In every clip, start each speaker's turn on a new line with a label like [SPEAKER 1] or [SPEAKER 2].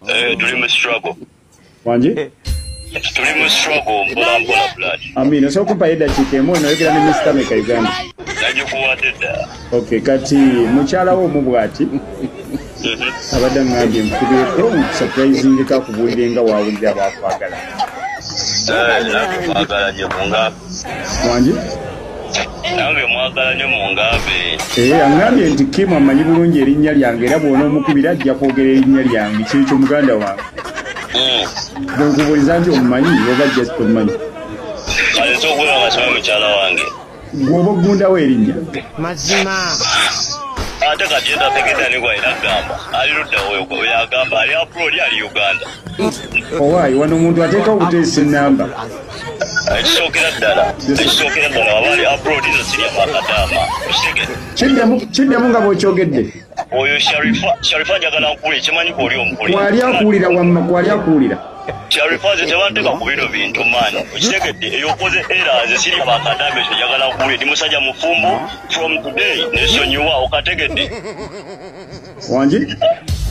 [SPEAKER 1] Tuli mu struggle.
[SPEAKER 2] Wangi?
[SPEAKER 1] Tuli mu struggle mpola mpola blood.
[SPEAKER 2] Amina, osobola okumpayo eddakiika emu onoyogera ne Mr. Meka Uganda.
[SPEAKER 1] Nagikuwadde dda.
[SPEAKER 2] Okay, kati mukyala wo omu bw'ati abadde aŋŋambye nkubeeko nkusurprisingeko akubuulire nga waawulira baakwagala.
[SPEAKER 1] Nange mwagala nnyo mungambe.
[SPEAKER 2] Wangi?
[SPEAKER 1] Nange mwagala nnyo mungambe.
[SPEAKER 2] Aŋŋambye nti Kim amanyi bulungi erinnya lyange era bw'onoomukubira ajja kwogera erinnya lyange kyekyo muganda wange. Bwe nkubuuliza nti omumanyi oba just tomumanyi.
[SPEAKER 1] Kale nsobola okubeera nga simanyi mukyala wange.
[SPEAKER 2] Gw'oba ogundawo erinnya.
[SPEAKER 3] Mazima.
[SPEAKER 1] Ate kati tategedde ani gw'alina kugamba. Ali ludda oyo agamba ali abroad ali Uganda.
[SPEAKER 2] Owaayi wano omuntu ateekawo buteesi nnamba.
[SPEAKER 1] Ekisookera ddala waba ali abroad nze sirya makadaama. Okitegedde?
[SPEAKER 2] Kiddamu nga bw'okyogedde.
[SPEAKER 1] Oyo Sharifa njagala nkuwulire kimanyi kw'oli omukulira.
[SPEAKER 2] Kwali akuwulira wamma kwali akuwulira.
[SPEAKER 1] Sharifa nze tebanteeka ku bino bintu maani. Okitegedde eyo okoze era nze sirya makadaama ekyo njagala nkuwulire. Ndi musajja mufumbo from today nesonyiwa okategedde.
[SPEAKER 2] Wangi?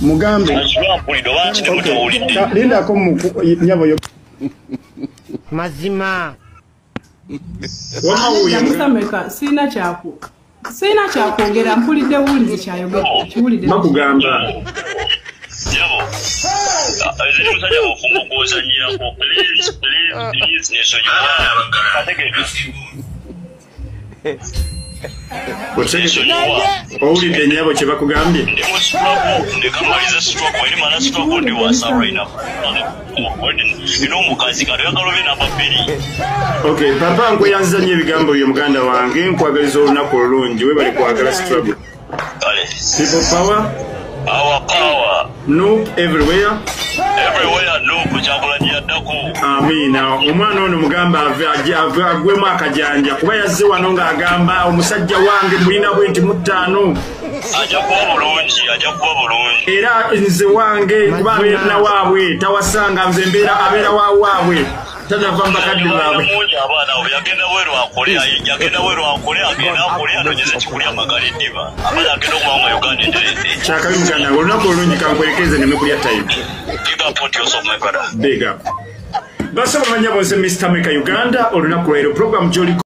[SPEAKER 2] Mugambe.
[SPEAKER 1] Mpulidde oba nti temutawulidde.
[SPEAKER 2] Lindako nnyabo yo.
[SPEAKER 3] Mazima.
[SPEAKER 4] Mr. Sirina kyakwogera mpulidde buwulizi kyayogera kiwulidde.
[SPEAKER 2] Bakugamba.
[SPEAKER 1] Nyabo. Nze musajja mufumbo gw'ozannyirako. Please, please, please nesonyiwa. Kategedde.
[SPEAKER 2] Owulidde nnyabo kye bakugambye?
[SPEAKER 1] Ndi mu struggle, ndeka mmalize struggle, eri mala struggle ndi wasa right now. Nina omukazi kati oyagala obe namba 2.
[SPEAKER 2] Okay, papa nkweyanziza nnyo ebigambo byo muganda wange, nkwagaliza olunaku olulungi, weebale kwagala struggle.
[SPEAKER 1] Kale.
[SPEAKER 2] People power.
[SPEAKER 1] Our power.
[SPEAKER 2] Nope everywhere.
[SPEAKER 1] Everywhere nope Kyagulanyi yaddako.
[SPEAKER 2] Amiina. Omwana ono mugamba agwemu akajanja kuba yazze wano ng'agamba omusajja wange mulina bwe nti 5.
[SPEAKER 1] Ajja kuba bulungi, ajja kuba bulungi.
[SPEAKER 2] Era nze wange kuba abeera na waabwe tawasanga nze mbeera abeera wa waabwe. Tanava mu bakadde baabwe.
[SPEAKER 1] Mungi abaana abo yagenda bweru akole, yagenda bweru akole, agenda akole anoonyeze ekikulya amagala eddiba. Abaana agenda okubawo nga Uganda enteredde.
[SPEAKER 2] Kyakabi muganda wange, olunaku olulungi kankwerekeze nneme kulya time.
[SPEAKER 1] Big up on yourself, my brother.
[SPEAKER 2] Big up. Basaba manya bonse Mr. Meka Uganda olunaku lwero program gy'oliko.